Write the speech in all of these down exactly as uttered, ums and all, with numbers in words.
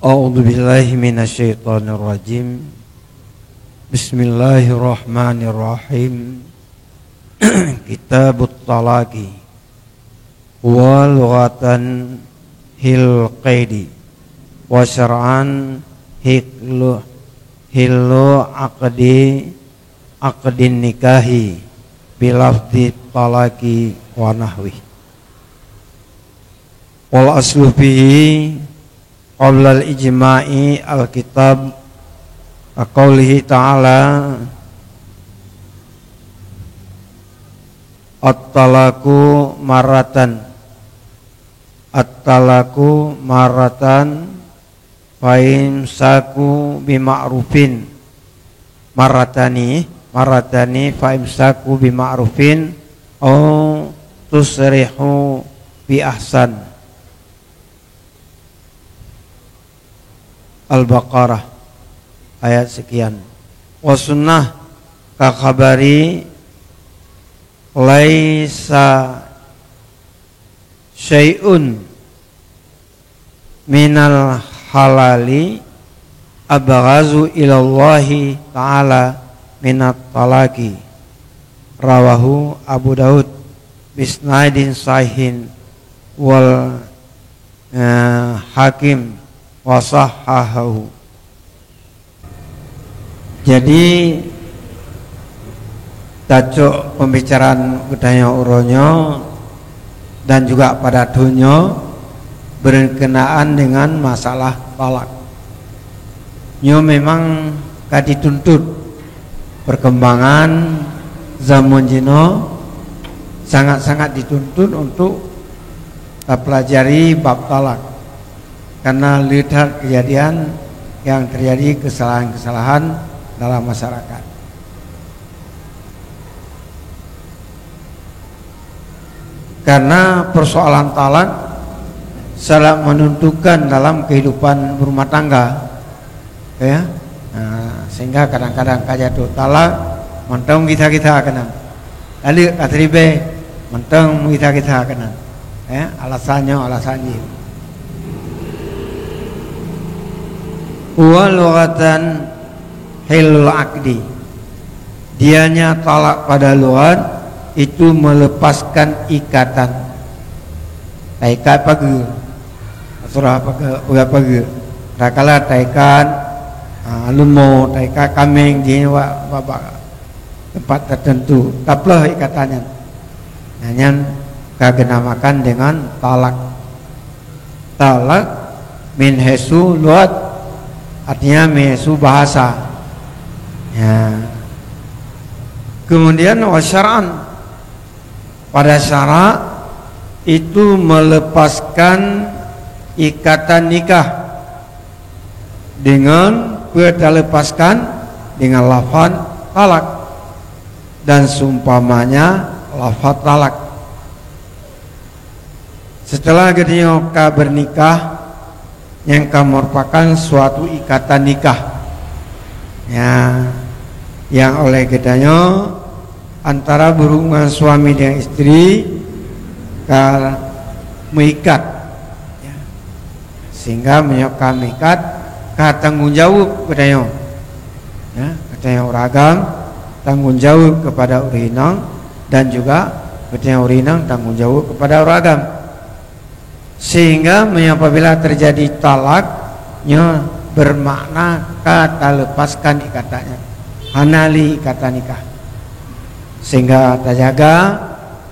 A'udzubillahi minasyaitonirrajim. Bismillahirrahmanirrahim. Kitabut talaqi. Wa lughatan hil qaidi. Wa syar'an hiklu, hilu aqdi, aqdin nikahi. Bilafdi talaqi wa nahwi. Wal aslu fihi qablal ijma'i alkitab, ka qaulihi ta'ala, "At-talaqu marratan, at-talaqu marratan, fa imsaku bima'rufin." Marratani, marratani, "Fa imsaku bima'rufin au tusrihu bi ihsan." Al-Baqarah, ayat sekian. Wa sunnah ka khabari laisa syai'un minal halali abghazu ilallahi ta'ala minat talaqi. Rawahu Abu Daud bisnadin sahihin wal, eh, Hakim wa sahhahahu. Jadi, tacok pembicaraan geutanyoe uroe nyoe dan juga pada thon nyoe berkenaan dengan masalah talak. Nyoe memang ka dituntut perkembangan zaman jinoe, sangat-sangat dituntut untuk tapelajari bab talak. Karena le that kejadian yang terjadi kesalahan-kesalahan dalam masyarakat. Karena persoalan talak sangat menentukan dalam kehidupan berumah tangga. Ya. Nah, sehingga kadang-kadang ka jatuh talak, mantong gisa-gisa keunan. Lalu ka siribée, mantong gisa-gisa keunan. Ya, alasan nyoe, alasan jih. Wa lughatan hilul aqdi. Dianya talak pada lughat itu melepaskan ikatan. Taikat pageue. Surah pageue, pageue, pageue. Kadang-kadang taikat, ha, leumo, taikat kaméng, jih bak, bak, bak teumpat teuteuntu. Taplôh ikatan nyan. Nah, nyan ka geunamakan dengan talak. Talak min haitsu lughat, artinya min haitsu bahasa. Ya. Kemudian wa syar'an, pada syarak itu melepaskan ikatan nikah dengan peue talepaskan dengan lafaz talak dan seumpamanya lafaz talak. Setelah geutanyoe ka bernikah, nyang ka merupakan suatu ikatan nikah, ya, nyang oleh geutanyoe antara berhubungan suami dengan istri ka meuikat, ya. Sehingga meunyoe ka meuikat, ka tanggung jaweueb geutanyoe, ya, geutanyoe ureueng agam tanggung jaweueb kepada ureueng inong dan juga geutanyoe ureueng inong tanggung jaweueb kepada ureueng agam. Sehingga meunyoe apabila terjadi talak, nyoe bermakna ka talepaskan ikatan nyan, hana lé ikatan nikah. Sehingga tajaga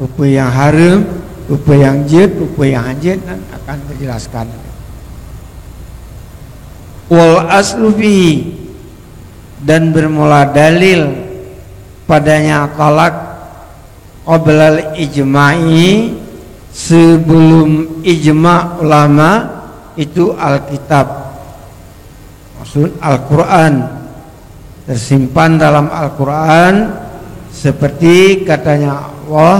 peue-peue nyang hareuem, peue-peue nyang jeuet, peue-peue nyang hanjeuet nyan akan teujelaskan. Wal aslu fihi, dan bermula dalil padanya talak qablal ijma'i, sebelum ijma ulama, itu Alkitab. Maksud Al-Quran. Tersimpan dalam Al-Quran seperti katanya Allah,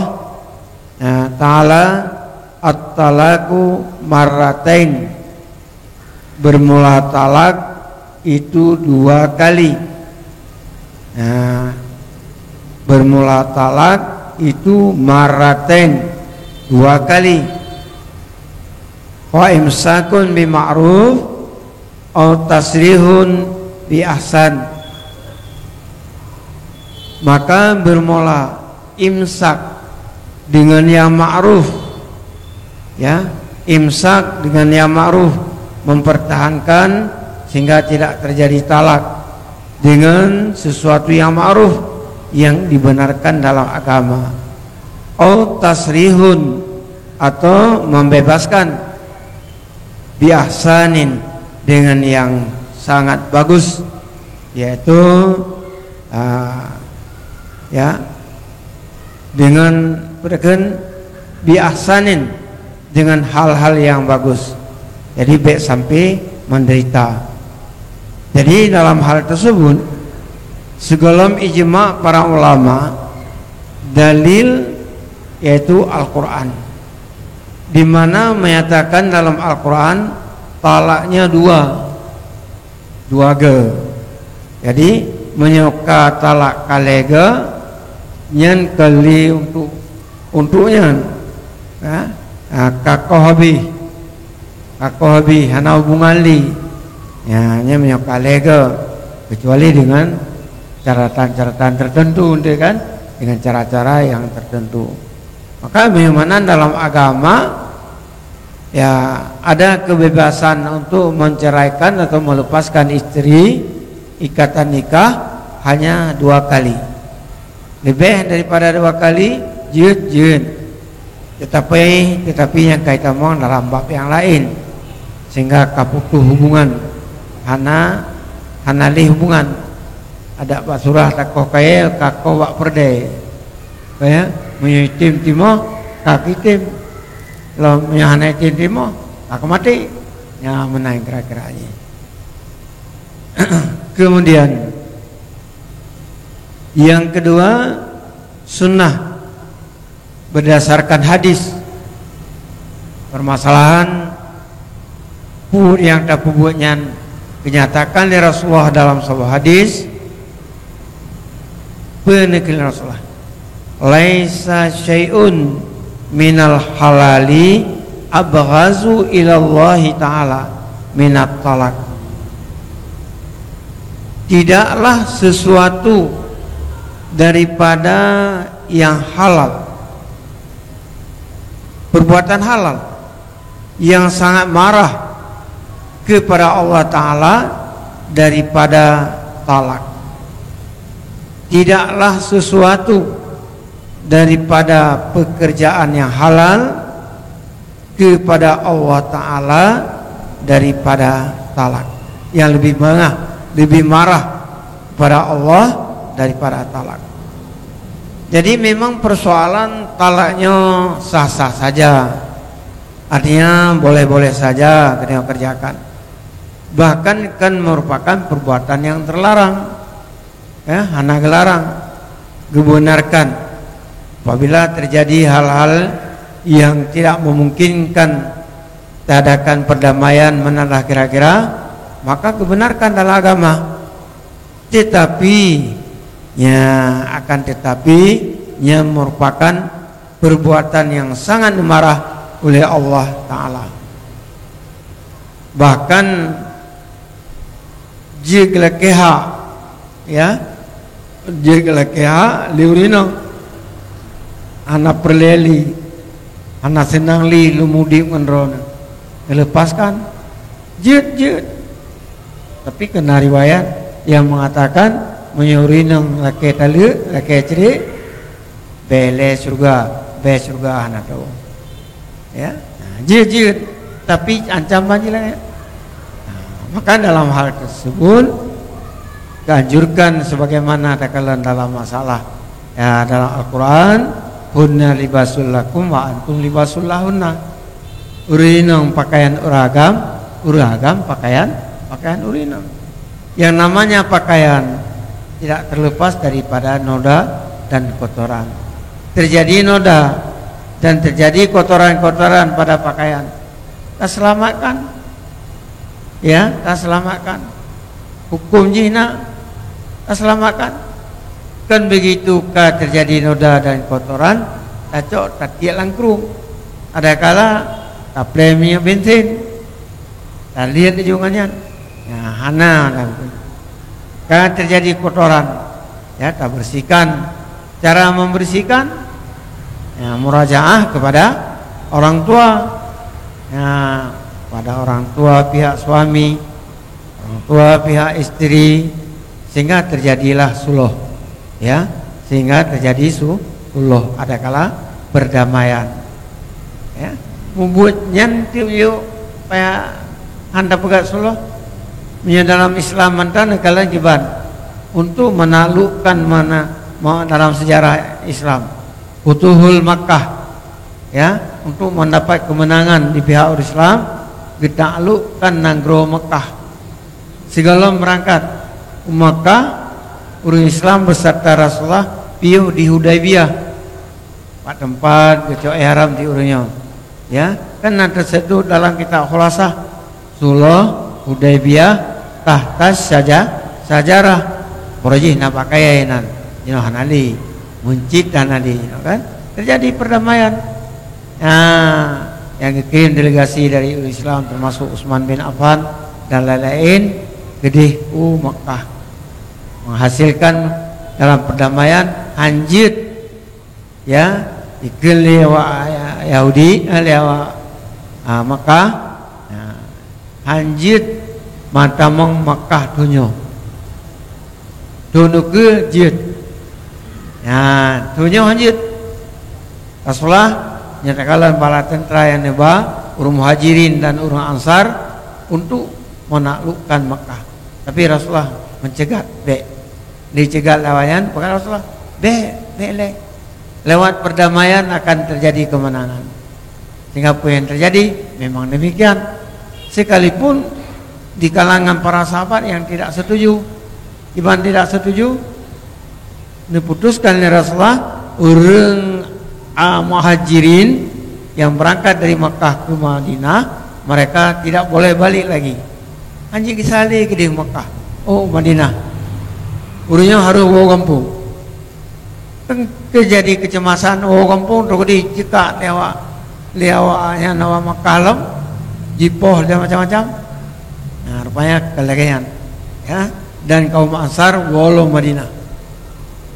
eh, Ta'ala, "At-talaqu marratain." Bermula talak itu dua kali. Nah, bermula talak itu marratain, dua kali. Fa imsakun bima'ruf, Au tasrihun bi ahsan. Maka bermula imsak dengan yang ma'ruf, ya, imsak dengan yang ma'ruf, mempertahankan sehingga tidak terjadi talak dengan sesuatu yang ma'ruf, yang dibenarkan dalam agama. Au tasrihun, atau membebaskan, bi ahsanin, dengan yang sangat bagus, yaitu, ah, ya, dengan, peue kheun, bi ahsanin, dengan hal-hal yang bagus. Jadi, bèk sampai menderita. Jadi, dalam hal tersebut, sigohlom ijma' para ulama, dalil yaitu Al-Quran, di mana menyatakan dalam Al-Quran talaknya dua, dua ge. Jadi, meunyoe ka talak ka lhèe ge, nyan keu lé untuk, untuk nyan, ya, ha, ka koh habéh, ka koh habéh, hana hubungan lé. Ya, nyan meunyoe ka lhèe ge, kecuali dengan caratan-caratan tertentu, kan, dengan cara-cara yang tertentu. Maka, memang dalam agama, ya, ada kebebasan untuk menceraikan atau melepaskan istri, ikatan nikah, hanya dua kali. Leubeh daripada dua kali, jeuet, jeuet. Tetapi, tetapi nyang ka itamong dalam bab nyang laén, sehingga ka putus hubungan, hana, hana lé hubungan. Adak bak surah takoh kayèe, ka koh bak peureudèe. Kayèe, meunyoe item timoh, ka item. Lom meunyoe hana item timoh, ka maté. Nyan meunan kira-kira nyan. Kemudian, yang kedua, sunnah berdasarkan hadis. Permasalahan peubuet nyang tapeubuet nyan dinyatakan lé Rasulullah dalam saboh hadis. Peue neukheun Rasulullah? "Laisa syai'un minal halali abghazu ilallahi ta'ala minat talak." Tidaklah sesuatu daripada yang halal, perbuatan halal, yang sangat marah kepada Allah Ta'ala daripada talak. Tidaklah sesuatu daripada pekerjaan yang halal kepada Allah Ta'ala daripada talak. Yang lebih marah, lebih marah kepada Allah daripada talak. Jadi, memang persoalan talaknya sah-sah saja. Artinya, boleh-boleh saja kita kerjakan. Bahkan kan merupakan perbuatan yang terlarang. Ya, hana geularang, geubenarkan. Apabila terjadi hal-hal yang tidak memungkinkan tiadakan perdamaian, meunan lah kira-kira, maka geubenarkan dalam agama. Tetapi, ya, akan tetapi, nyan merupakan perbuatan yang sangat dimarah oleh Allah Ta'ala. Bahkan jeuet lakée hak, ya, jeuet lakée hak lé ureueng inong, hana peureulée lé, hana seunang lé lom udeb ngon droeneuh. Neulepaskan, jeuet, jeuet. Tapi keu na riwayat nyang meungatakan, meunyoe ureueng inong lakée taleuek, lakée cre, bèk lé syeuruga, bèk syeuruga hana tao. Ya, nah, jeuet-jeuet, tapi ancaman jih laén. Nah, maka dalam hal tersebut, dianjurkan sebagaimana takalon dalam masalah, ya, dalam Al-Quran, "Hunna libasul lakum wa antum libasul lahunna." Ureueng inong pakaian ureueng agam, ureueng agam pakaian, pakaian ureueng inong. Yang namanya pakaian tidak terlepas daripada noda dan kotoran. Terjadi noda dan terjadi kotoran-kotoran pada pakaian, taselamatkan. Ya, taselamatkan. Hukum jih na, taselamatkan. Kan begitu ka terjadi noda dan kotoran, tacok tatiek lam krueng. Adakala taplé minyeuk bensin, taliet laju ngon nyan. Ya, hana, kan terjadi kotoran. Ya, tabersihkan. Cara membersihkan, ya, murajaah kepada orang tua. Ya, pada orang tua pihak suami, orang tua pihak istri, sehingga terjadilah suluh. Ya, sehingga terjadi su-, suluh, adakala perdamaian. Ya, mubuet nyan tiep yuk paya hana peugah suluh. Meunyoe dalam Islam mantong kalian kiban untuk menaklukkan mana, ma-, dalam sejarah Islam, Futuhul Makkah, ya, untuk mendapat kemenangan di pihak ureuëng Islam, geutaklukkan nanggroe Makkah. Sigohlom beurangkat u Makkah, ureuëng Islam beserta Rasulullah piôh di Hudaibiyah, bak teumpat geucok ihram di ureuëng nyoe. Ya, kan na teuseudut dalam kitab Khulasah, Suluh Hudaibiyah tahta syaja-, syajarah. Baroe jih na bak kayèe nan, jinoe hana lé, meuncit hana lé, jinoe kan. Terjadi perdamaian. Nah, nyang geukirém delegasi dari Islam, termasuk Utsman bin Affan dan lain-lain, keudeh u Makkah, menghasilkan dalam perdamaian. Hanjeuet, ya, dikheun lé awak Yahudi, eh, lé awak, ah, Makkah, ya, hanjeuet meutamong Makkah tunyok. Tunyok keu jeuet. Ya, tunyok hanjeuet. Rasulullah nyatakan bala tentara nyang neuba ureuëng Muhajirin dan ureuëng Ansar untuk menaklukkan Makkah. Tapi Rasulullah mencegah, bèk. Dicegat lé awaknyan, peugah Rasulullah, "Bèk, bèk lé. Lewat perdamaian akan terjadi kemenangan." Sehingga apa yang terjadi memang demikian. Sekalipun di kalangan para sahabat yang tidak setuju, iban tidak setuju, diputuskan oleh Rasulullah, ureuëng, a, Muhajirin yang berangkat dari Makkah ke Madinah, mereka tidak boleh balik lagi. Hanjeuet gisa lé keudeh Makkah, oh, Madinah. Ureuëng nyoe harôh woe gampông. Kan terjadi kecemasan, woe gampông, trok di jikak lé awak, lé awak nyang na Makkah lom, jipoh dan macam-macam. Nah, rupanya ka lagèe nyan, ya. Dan kaum Ansar woe lom Madinah.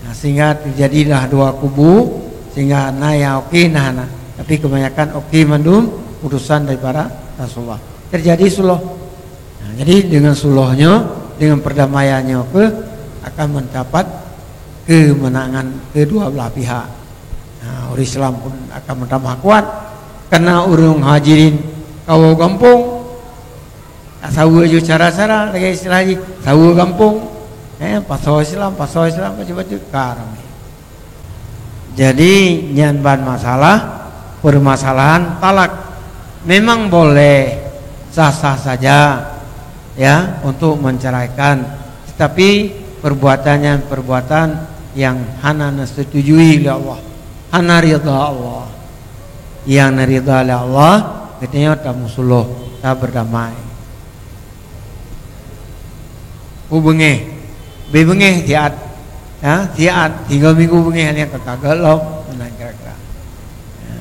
Nah, sehingga terjadilah dua kubu, sehingga na nyang oke, na hana. Tapi kebanyakan oke mandum, utusan daripada Rasulullah. Terjadi suluh. Nah, jadi dengan suluh nyoe, dengan perdamaian nyoe keuh akan mendapat kemenangan kedua belah pihak. Nah, ureuëng Islam pun akan bertambah kuat, karena ureuëng Muhajirin ka woe gampông, saweue ju cara-cara, lagèe istilah jih, saweue gampông, eh, pasoe Islam, pasoe Islam, bacut-bacut, ka ramè. Jadi, nyan ban masalah, permasalahan talak. Memang boleh, sah-sah saja, ya, untuk menceraikan. Tetapi, perbuatan nyan perbuatan yang hana neusetujui lé Allah, hana ridha Allah. Nyang neuridha lé Allah, geutanyoe tamusuluh, taberdamai. Peue beungéh? Bèk beungéh siat. Ha, siat, tiga minggu beungéh, nyan ka kagak lom, meunan kira-kira. Ha.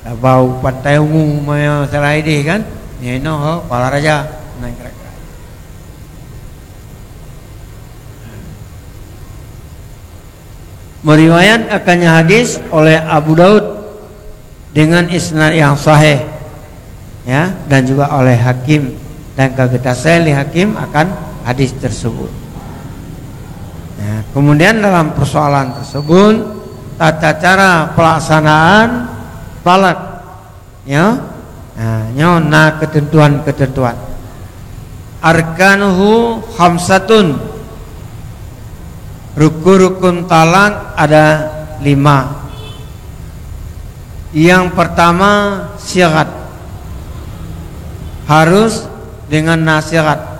Tabau Pantai Ungu, maya salah idéh kan? Nyan inoe, ho, Kuala Raja, meunan kira-kira. Meriwayat akannya hadis oleh Abu Daud dengan isnad yang sahih, ya, dan juga oleh Hakim, dan ka geutasai lé Hakim akan hadis tersebut. Ya, kemudian dalam persoalan tersebut, tata cara pelaksanaan talak, ya, nah, nyoe na ketentuan-ketentuan. Arkanuhu khamsatun. Rukun-rukun talak ada lima. Yang pertama, sigat. Harus dengan nasihat.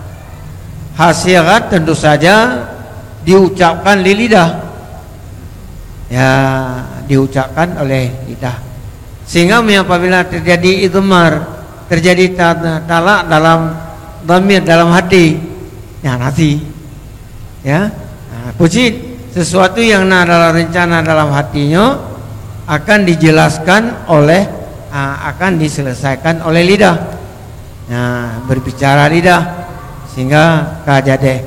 Ha, sigat tentu saja diucapkan di lidah. Ya, diucapkan oleh lidah. Sehingga apabila terjadi idmar, terjadi ta-, talak dalam dhamir, dalam hati, ya, nasi. Ya. Ha, peue cit, sesuatu yang na dalam rencana dalam hati nyoe akan dijelaskan oleh, ha, akan diselesaikan oleh lidah. Nah, berbicara lidah. Sehingga ka jadeh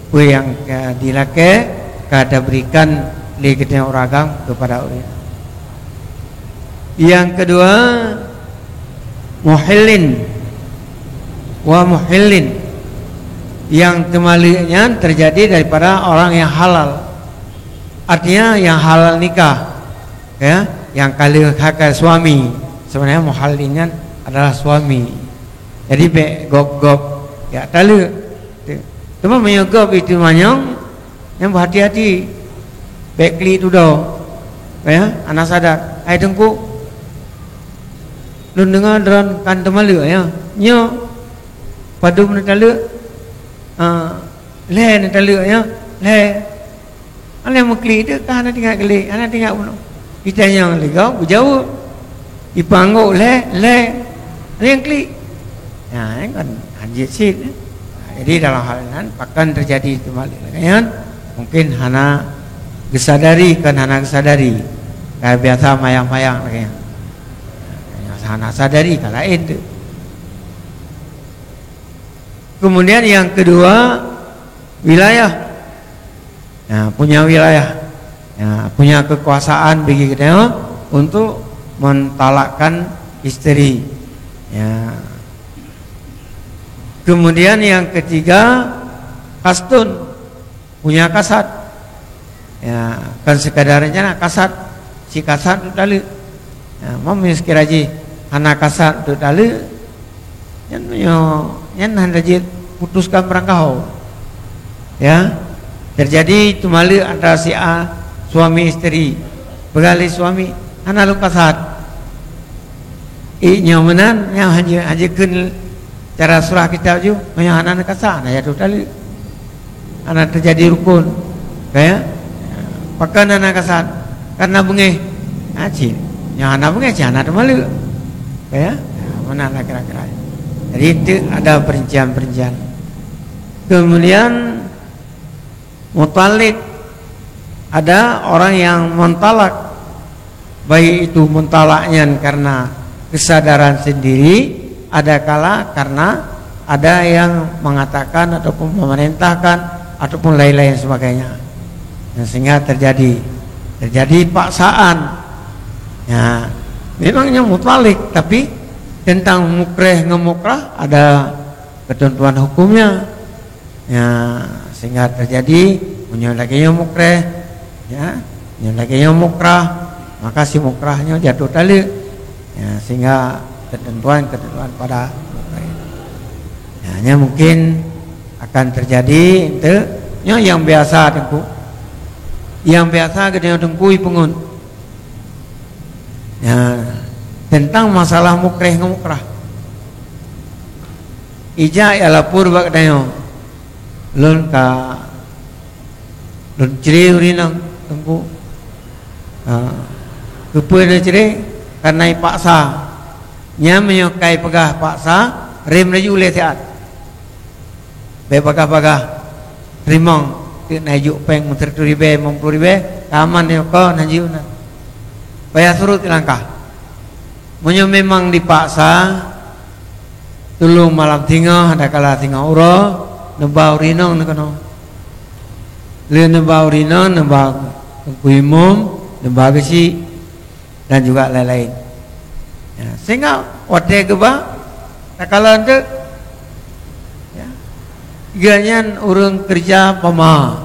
peue nyang ka dilakée, ka taberikan lé geutanyoe ureuëng agam keupada ureuëng. Nyang keudua, muhillin wa muhillin. Nyang teumaleuek nyan teujadi daripada orang nyang halal. Artinya nyang halal nikah, ya, nyang ka lheueh hakal suami. Sebenarnya muhallin nyan adalah suami. Jadi bék gob-gob jak taleuek. Teuma meunyoe gob itu manyong, nyan beuhati-hati. Bék klik tudoe. Ya, hana sadar. Hai Teungku, lôn deungoe droen kan teumaleuek, ya. Nyoe padum neutaleuek? Ah, lhée neutaleuek, ya. Lhée. Alai meuklik teuk ka hana teuingat klik, hana teuingat bunoe. Itanyong lé gob, geujaweueb. Ipanggok lhée, lhée. Alai nyang klik. Nyan kan hanjeuet cit. Jadi dalam hal nyan pakon teujadi teumaleuek lagée nyan, mungkin hana geusadari, kon hana geusadari. Ka biasa mayang-mayang lagée nyan. Hana sadari ka laén teuk. Kemudian yang kedua, wilayah. Ya, punya wilayah. Ya, punya kekuasaan bagi kita untuk mentalakkan isteri. Ya. Kemudian yang ketiga, qasdun, punya kasad. Ya, kan sekadar rencana kasad, si kasad tu taleuek. Ya, meunyoe sekira jih hana kasad tu taleuek, nyan meunyoe nyan hana jeuet putuskan beurangkaho. Ya, terjadi teumaleuek antara si A, suami isteri. Peugah lé suami, hana lôn kasad. Ih, nyoe meunan, nyoe hana, hana kheun cara surah kitab ju, meunyoe hana neukasad, hana jatuh taleuek. Hana teujadi rukun. Kaya? Pakon hana kasad? Karena beungéh. Ha, cit. Nyoe hana beungéh, cit hana teumaleuek. Kaya? Meunan lah kira-kira. Jadi, itu ada perincian-perincian. Kemudian, mutalik, ada orang yang mentalak, baik itu mentalak nyan karena kesadaran sendiri, ada kala karena ada yang mengatakan ataupun memerintahkan ataupun lain-lain sebagainya. Nah, sehingga terjadi, terjadi paksaan. Ya, memangnya mutalik, tapi tentang mukreh ngon mukrah ada ketentuan hukumnya. Ya, sehingga terjadi, meunyoe lagée nyoe mukreh, ya, meunyoe lagée nyoe mukrah, maka si mukrah nyoe jatuh taleuek. Ya, sehingga ketentuan-ketentuan pada mukreh. Ya, nyan mungkin akan terjadi, ente, nyoe nyang biasa Teungku. Nyang biasa geutanyoe Teungku ipeungon. Ya, tentang masalah mukreh ngon mukrah. Ijak ya lapor bak geutanyoe. Lôn ka, lôn cre ureuëng inong, Teungku. Ha. Keupeue neucre? Karena ipaksa. Nyan meunyoe ka ipeugah paksa, rém laju lé siat. Bék bagah-bagah. Teurimong, teuk na ijok péng meusiratu ribée, limong ploh ribée, ka aman nyoe kon hanjeuet na. Payah surot langkah. Meunyoe memang dipaksa, tulông malam singoh, adakala singoh uroe, neuba ureuëng inong neukeunoe. Lheueh neuba ureuëng inong, neuba teungku imum, neuba geuchik, dan juga lain-lain. Ya, sehingga watée geuba, takalon teuk, ya, geuhnyan ureuëng keureuja pama,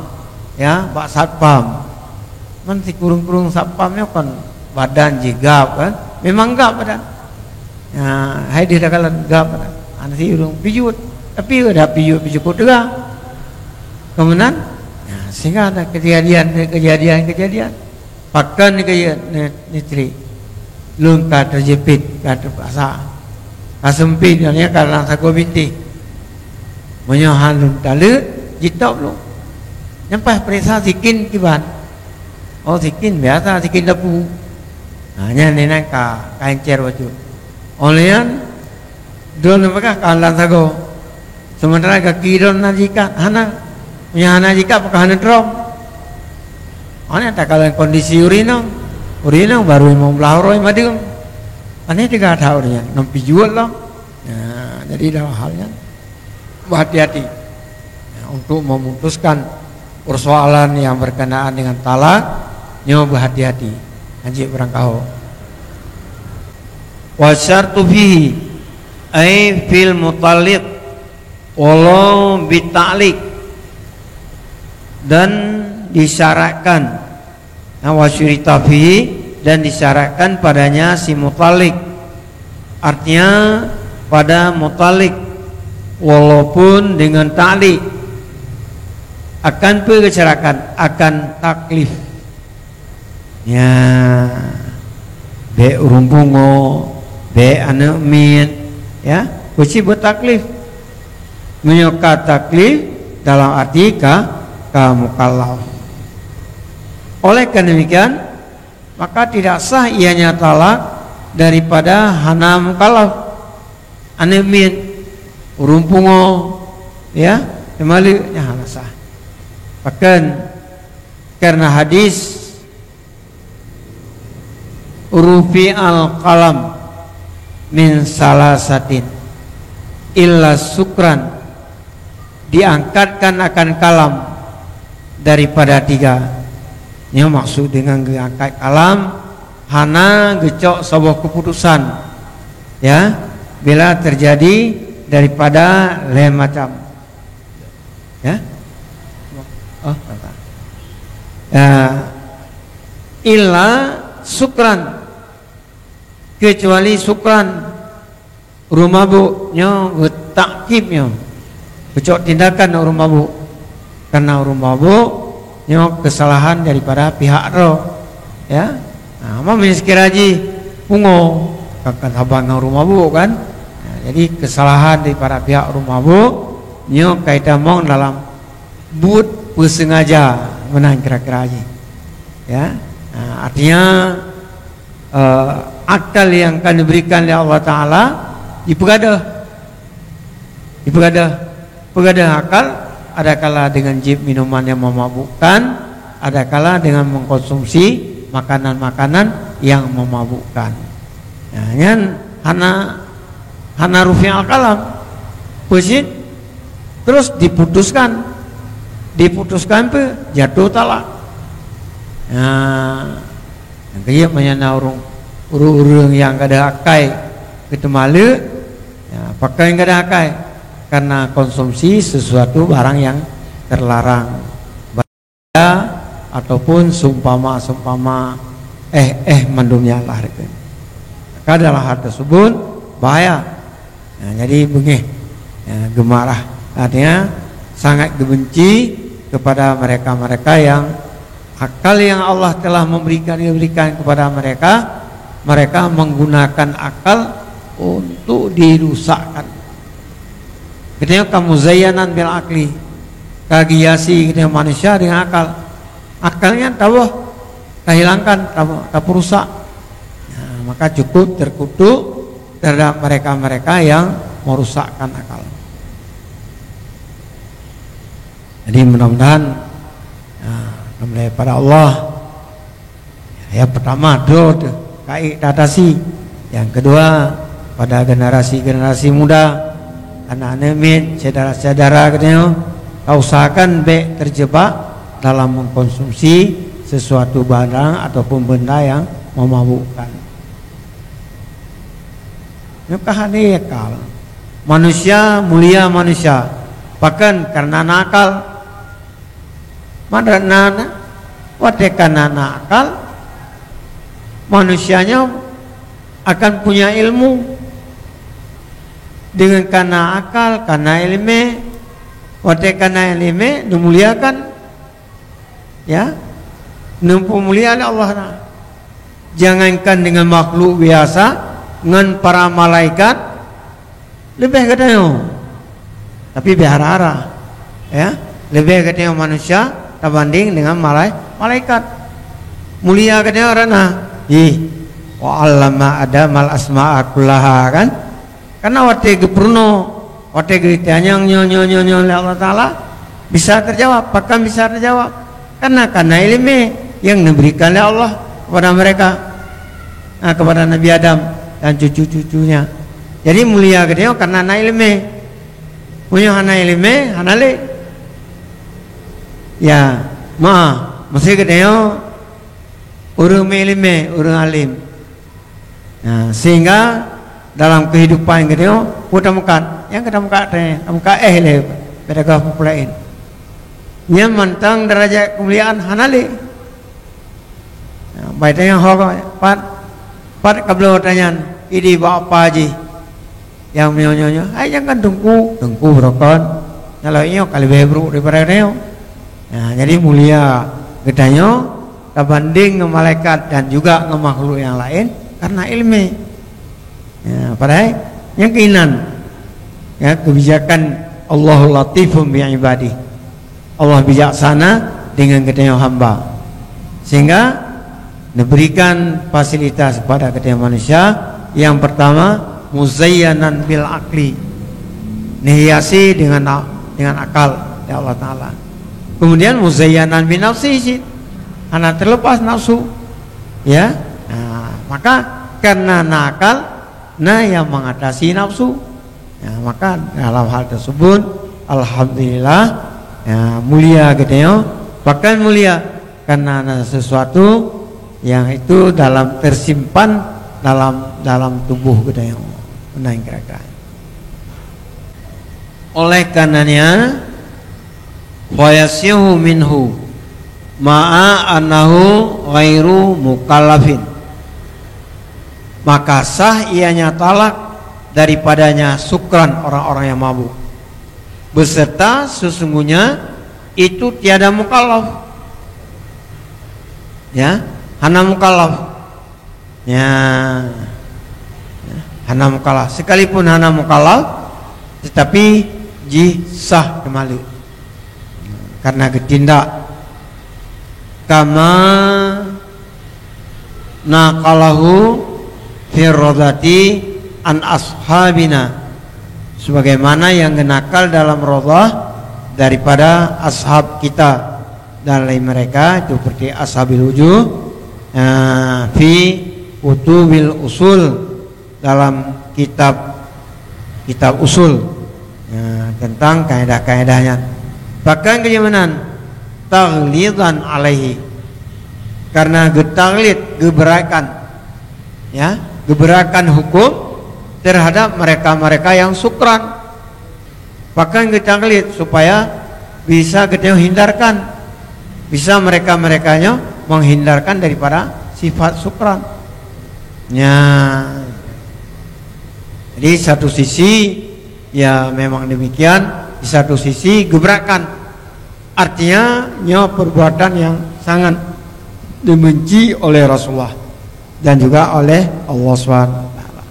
ya, bak satpam. Man sikureueng-kureueng satpam nyoe kon badan jih gab kan? Memang gab badan. Ya, hai deh takalon gab badan. Hana si ureuëng pijuet, tapi udah pijuet-pijuet teuga. Kemudian, ya, sehingga ada kejadian-kejadian. Pakon keu ie ne-, neutri? Lôn ka teujeuet, ka teupaksa. Ka seumpit, nyan ka lam sagoe bintéh. Meunyoe han lôn taleuek, jitôb lôn. Nyan paih peuriksa sikin kiban. Oh, sikin biasa, sikin dapu. Ha, nyan inan ka, ka encer bacut. Óh lheueh nyan, droeneuh peugah ka lam sagoe. Seumeuntara gaki droeneuh na jikat, hana. Meunyoe hana jikat, pakon hana trom? Hana takalon kondisi ureuëng inong. Ureuëng inong baru limong blaih uroe madeueng. Pane teuga that ureuëng nyan, ngon pijuet lom. Nah, jadi dalam hal nyan, beuhati-hati. untuk memutuskan persoalan yang berkenaan dengan talak, nyoe beuhati-hati, hanjeuet beurangkaho. Wa syartu fihi, ai fil mutalliq, walau bita'liq, dan disyaratkan, nah, wa syurita fihi, dan disyaratkan padanya si mutalliq. Artinya, pada mutalliq, walaupun dengan ta'liq, akan peue geusyaratkan? Akan taklif. Ya, bék ureuëng pungo, bék aneuëk miet, ya, keuci beutaklif. Meunyoe ka taklif dalam arti ka, ka mukallaf. Oleh karena demikian, maka tidak sah ianya talak daripada hana mukallaf. Aneuëk miet, ureuëng pungo, ya, teumaleuek, nyan hana sah. Bahkan karena hadis, "Rufi'al qalam min salasatin illa sukran," diangkatkan akan kalam daripada tiga. Nyoe maksud dengan geuangkat kalam, hana geucok saboh keuputusan, ya, bila terjadi daripada lhée macam. Ya? Oh, apa? Ya, illa sukran, kecuali sukran, ureuëng mabuk, nyoe geutakkim nyoe, geucok tindakan ureuëng mabuk. Karena ureuëng mabuk nyoe kesalahan daripada pihak droe, ya. Nah, meunyoe sekira jih pungo, ka, ka saban ngon ureuëng mabuk kan. Nah, jadi kesalahan daripada pihak ureuëng mabuk nyoe ka itamong dalam buet peusengaja meunan kira-kira jih. Ya. Nah, artinya, eh, akal yang akan diberikan oleh Allah Taala dipeugadôh. Dipeugadôh. Peugadôh akal adakala dengan jieb minuman yang memabukkan, adakala dengan mengkonsumsi makanan-makanan yang memabukkan. Nah, nyan hana, hana rufi'al qalam. Peue cit? Terus diputuskan. Diputuskan peue? Jatuh talak. Nah, nyang keujeuet meunyoe na ureuëng, ureuëng-ureuëng nyang gadôh akai geuteumaleuek, ya, pakon gadôh akai? Karena konsumsi sesuatu barang yang terlarang. Ataupun seumpama-seumpama éh-éh mandum nyan lah, maka dalam hal tersebut bahaya. Nah, jadi beungéh, ya, geumarah. Artinya, sangat geubenci kepada mereka-mereka yang akal yang Allah telah memberikan, diberikan kepada mereka, mereka menggunakan akal untuk dirusakkan. Geutanyoe ka muzayyanan bil akli, ka geuhiasi geutanyoe manusia dengan akal. Akal nyan taboh, tahilangkan, ta-, tapeurusak. Nah, maka cukup terkutuk terhadap mereka-mereka yang merusakkan akal. Jadi, mudah-mudahan, nah, alhamdulillah pada Allah. Yang pertama, droe teuh ka ék tatasi. Yang kedua, pada generasi-generasi muda, aneuk-aneuk miet, syedara-syedara geutanyoe, ka usahakan bék terjebak dalam mengkonsumsi sesuatu barang ataupun benda yang memabukkan. Nyoe ka hana akal. Manusia mulia manusia, pakon kareuna na akal. Mada na, na, watée ka na, na akal, manusia nyoe akan punya ilmu. Dengan ka na akal, ka na iéleumé, watée ka na iéleumé, neumuliakan, ya, neupeumulia lé Allah na. Jangankan dengan makhluk biasa, ngon para malaikat, leubeh geutanyoe. Tapi beuhara-hara, ya. Leubeh geutanyoe manusia tabanding dengan malai-, malaikat. Mulia geutanyoe karena, ih, "Wa 'allama Adamal asma'a kullaha," kan? Karena watée geupeurunoe, watée geutanyong nyoe, nyoe, nyoe, nyoe lé Allah Taala, bisa terjawab. Pakon bisa terjawab? Karena, karena iéleumé yang diberikan oleh Allah kepada mereka, nah, kepada Nabi Adam dan cucu-cucunya. Jadi, mulia geutanyoe karena na iéleumé. Meunyoe hana iéleumé, hana lé. Ya, ma, meusti geutanyoe ureuëng meuileumé, ureuëng alim. Nah, sehingga dalam kehidupan geutanyoe, peue tameukat, nyang ka tameukat teuh, tameukat éh lé, pada goh peue laén. Nyan mantong darajat keumuliaan hana lé. Nah, bai tanyoe ho, pat, pat kabloe tanyan, idi bak apa jih. Nyang meunyoe-nyoe, hai nyang kan teungku, teungku beurokon. Nyang laén nyoe ka leubeh brok daripada nyoe. Nah, jadi mulia geutanyoe tabandéng ngon malaikat dan juga ngon makhluk nyang laén karena ileumé. Ya, padahai nyang keunan, ya, kebijakan Allahu latifun bi ibadih. Allah bijaksana dengan geutanyoe hamba. Sehingga neuberikan fasilitas kepada geutanyoe manusia, yang pertama, muzayyanan bil akli. Neuhiasi dengan a-, dengan akal, ya Allah Ta'ala. Kemudian muzayyanan bin nafsi, hana terlepas nafsu. Ya. Nah, maka karena na akal, na yang mengatasi nafsu. Ya, maka dalam hal tersebut, alhamdulillah, ya, mulia geutanyoe. Bahkan mulia karena ada sesuatu yang itu dalam tersimpan dalam, dalam tubuh geutanyoe. Nah, kira-kira. Oleh karenanya, fayasihu minhu ma'a annahu ghairu mukallafin. Maka sah ianya talak daripadanya sukran orang-orang yang mabuk, beserta sesungguhnya itu tiada mukallaf. Ya, hana mukallaf. Ya, hana mukallaf. Sekalipun hana mukallaf, tetapi jih sah teuma lé. Karena geutindak kama naqalahu fi radhati an ashabina, sebagaimana yang genakal dalam radhah daripada ashab kita, dan lain mereka itu seperti ashabil wujuh, eh, fi kutubil usul, dalam kitab, kitab usul, ya, tentang kaedah-kaedahnya. Bahkan kenyamanan taghlidzan alaihi, karena geutaglid, geubeurakan, ya, geubeurakan hukum terhadap mereka-mereka yang sukran. Bahkan geutaglid supaya bisa geutanyoe hindarkan, bisa mereka-mereka nyoe menghindarkan daripada sifat sukran. Ya. Jadi satu sisi, ya, memang demikian, di satu sisi geuberakan. Artinya nyoe perbuatan yang sangat dibenci oleh Rasulullah dan juga oleh Allah Subhanahu wa taala.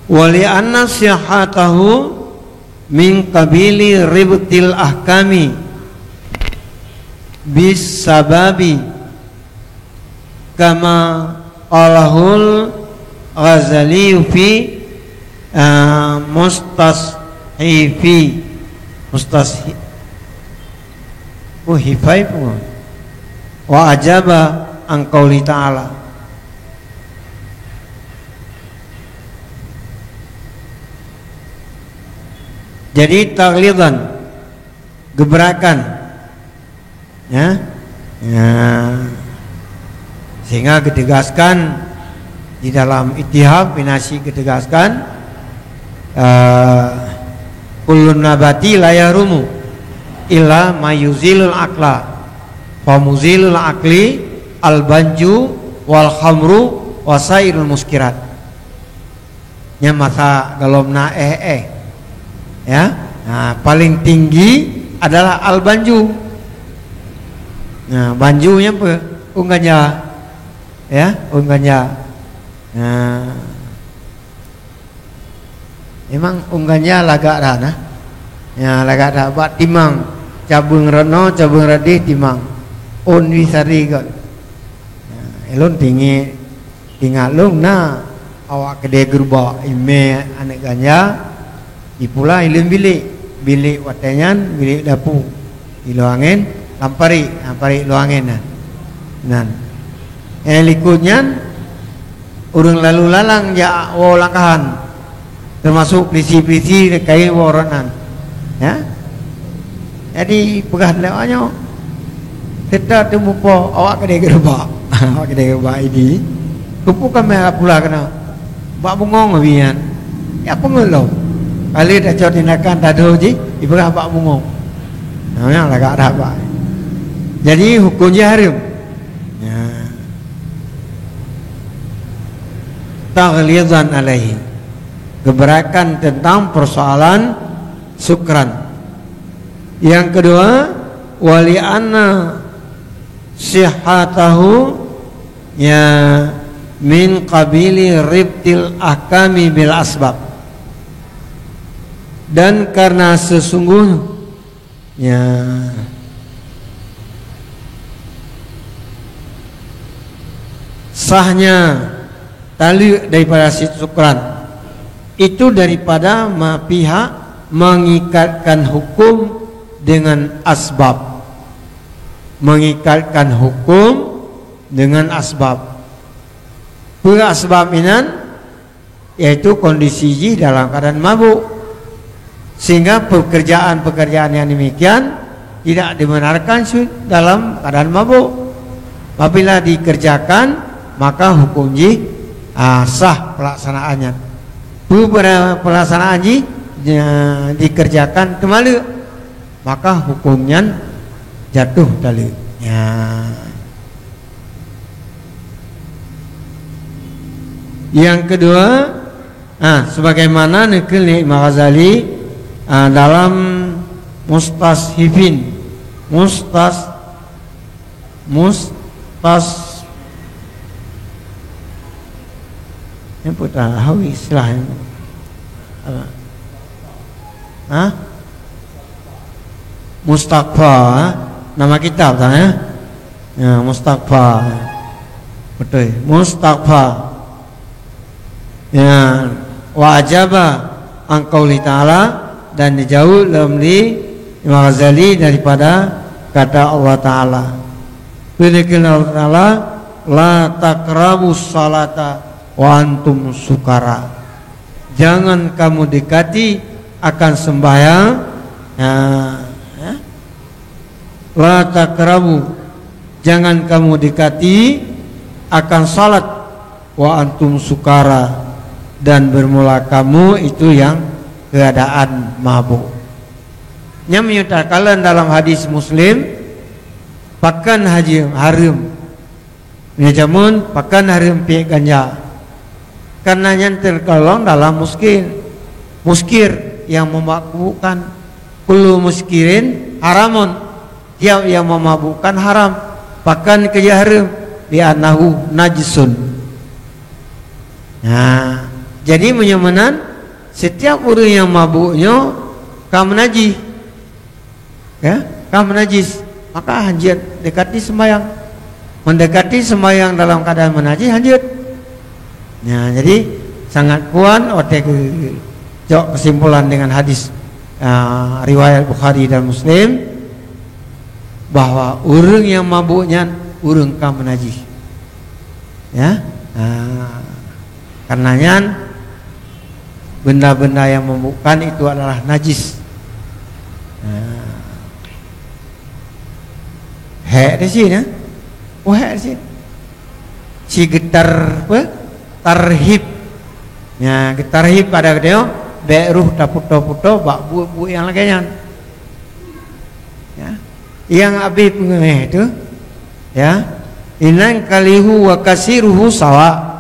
Wa li anna sihhatahu min qabili ribtil ahkami bis sababi, kama qalahul Ghazali fi, ah, Mustashifi, Mustashi-, oh, Hifai pun. Wa ajaba an qauli ta'ala. Jadi, taghlidzan, geuberakan, ya. Ya. Sehingga geutegaskan di dalam Ittihaf bin Asyik geutegaskan, eh, "Kullun nabati la yahrumu illa ma yuzilul aqla, fa muzilul aqli al-banju wal khamru wa sairul muskirat." Nyan masa golom na éh-éh. Ya. Nah, paling tinggi adalah al-banju. Nah, banju nyan peue? Ôn ganja. Ya, ôn ganja. Nah. Memang ôn ganja lagak that nah. Ya, lagak that bak timang. Cabeueng rot noe, cabeueng rot déh timang. Ôn wisari kon. Nah, ulôn tingi Ingat lôn na awak keudè geuruba imè aneuk ganja, jipula i leuen bilék. Bilék watèe nyan bilék dapu. Ilôn angén lam parék, lam parék lôn angén nyan. Nan. Eh, likot nyan ureueng lalu lalang jak woe langkahan. Teumasok peulisi-peulisi kain woe rot nan. Ya. Jadi peugah lé awak nyoe, "Seutôt teumupo awak keudeh geureubak." Awak keudeh geureubak idi. Keupeue ka meuhah pula keunoe? Bak bungöng abih nyan. Ya peungeut lom. Kali tacok tindakan tado jih, ipeugah bak bungöng. Nah, nyang lagak that bak. Jadi huköm jih hareuem. Ya. Taghlizan alaihi. Geubeuratkan teuntang peursoalan sukran. Nyang keudua, wali anna sihhatahu, ya, min qabili ribtil ahkami bil asbab. Dan karena sesungguhnya Ya. Sahnya taleuek daripada sukran itu daripada ma-, pihak mengikatkan hukum dengan asbab. Mengikatkan hukum dengan asbab. Peue asbab inan? Yaitu kondisi jih dalam keadaan mabuk. Sehingga pekerjaan-pekerjaan yang demikian tidak dibenarkan su-, dalam keadaan mabuk. Apabila dikerjakan, maka hukum jih, ah, sah pelaksanaannya. Peue pela-, pelaksanaan jih, ya, dikerjakan teumaleuek, maka hukum nyan jatuh taleuek. Ya. Yang kedua, ah, sebagaimana neukheun lé Imam Ghazali, ah, dalam Mustashifin, Mustas-, Mustas-, nyang peue tah, hawi istilah nyan. Apa? Hah? Mustaqfa, eh? Nama kitab tah, ya? Ya, Mustaqfa. Betul. Mustaqfa. Ya, wa ajaba an qauli ta'ala, dan dijawab lom lé Imam Ghazali daripada kata Allah Ta'ala. Peue neukheun Allah Ta'ala, "La taqrabus salata wa antum sukara." Jangan kamu dekati akan sembahyang, ya, ya. La taqrabu, jangan kamu dekati akan salat, wa antum sukara, dan bermula kamu itu yang keadaan mabuk. Nyan meunyoe takalon dalam hadis Muslim, pakon haji hareuem. Meunyoe jameun, pakon hareuem piep ganja. Karena nyan tergolong dalam muskir. Muskir yang memabukkan. Kullu muskirin haramun. Tiap yang memabukkan haram. Pakon keu jih hareuem? Li'annahu najsun. Nah, jadi meunyoe meunan, setiap ureuëng nyang mabuk nyoe ka meunajih. Ya, ka meunajis, maka hanjeuet dekati sembahyang. Mendekati sembahyang dalam keadaan meunajis hanjeuet. Ya, jadi sangat kuat watée geucok kesimpulan dengan hadis, ah, riwayat Bukhari dan Muslim, bahwa ureuëng nyang mabuk nyan ureuëng ka meunajis. Ya. Ah. Karena nyan, benda-benda yang memabukkan itu adalah najis. Nah. Hék di sini, ya? Oh, hék di sini. Si geutar apa? Tarhib. Ya, geutarhib pada geutanyoe, bék roh taputo-puto bak buet-buet nyang lagée nyan. Ya. Nyang abéh peungeuéh tu, ya. Inan qaliluhu wa katsiruhu sawa.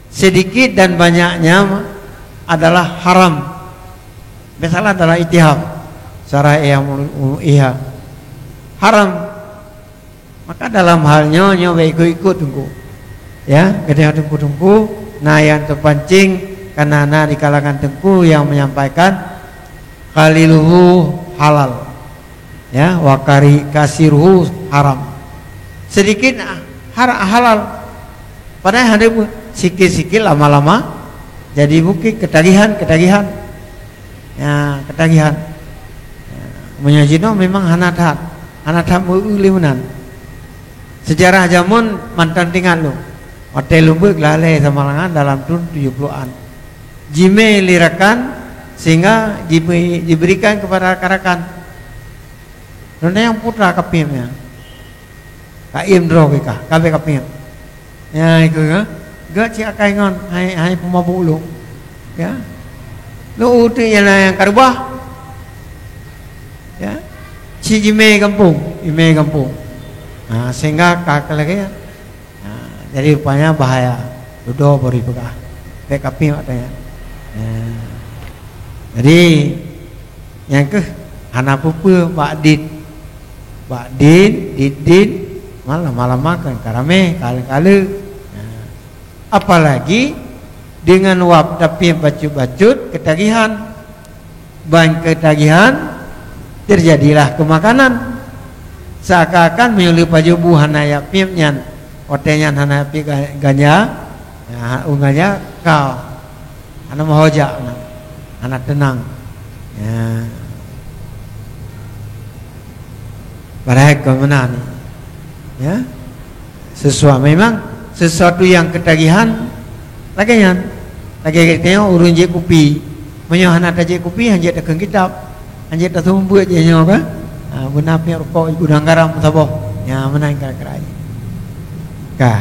Sedikit dan banyaknya adalah haram. Biasalah dalam ijtihad. Syarah yang iya. Haram. Maka dalam hal nyoe, nyoe bék ikut-ikut teungku. Ya, geutanyoe teungku-teungku, na nyang teupancing, karena na di kalangan teungku yang menyampaikan, qaliluhu halal. Ya, wa kari-, katsiruhu haram. Sedikit, ah, har-, halal. Padahai hana bu-, sikit-sikit lama-lama jadi bukit ketagihan, ketagihan. Ya, ketagihan. Ya, meunyoe jinoe memang hana that, hana that meu-eu lé meunan. Sejarah jameun mantan teuingat lôn. Watée lôn beuet lalée Samalanga dalam thon tujoh puluhan. Jimé lé rakan sehingga jibri-, jiberikan kepada rakan-rakan. Nyan nyang putra kapiep nyan. Kaiem droe kah, ka abéh kapiep. Ya, ikeu, ha? Gét cit akai ngon hai, hai peumabuk lôn. Ya. Lôn uteuk nyang na nyang ka reubah. Ya. Cit jimé gampông, jimé gampông. Ha, sehingga ka, ka lagée nyan. Ha, jadi rupanya bahaya. Dudoe bari peugah. Bék kapiep watée nyan. Ha. Jadi, nyang keuh hana peue-peue bak dit. Bak dit, dit-dit, malam-malam makan ka ramé, kale-kale. Ha. Apalagi dengan wab tapiep bacut-bacut ketagihan. Ban ketagihan, terjadilah kemakanan. Seakan-akan meunyoe lé pajoh bu hana jak piep nyan, watée nyan hana piep ga-, ganja, ya, ureuëng ganja ka hana meuho jak, hana, hana teunang. Ya. Padahai kon meunan. Ya. Sesuatu, memang sesuatu nyang keutagihan lagée nyan. Lagée geutanyoe ureuëng jép kupi. Meunyoe hana tajép kupi, hanjeuet takheun kitab. Hanjeuet taseumeubeuet jih nyoe kan. Ha, beuna piep rukok gudang garam saboh. Nyan meunan kira-kira jih. Ka.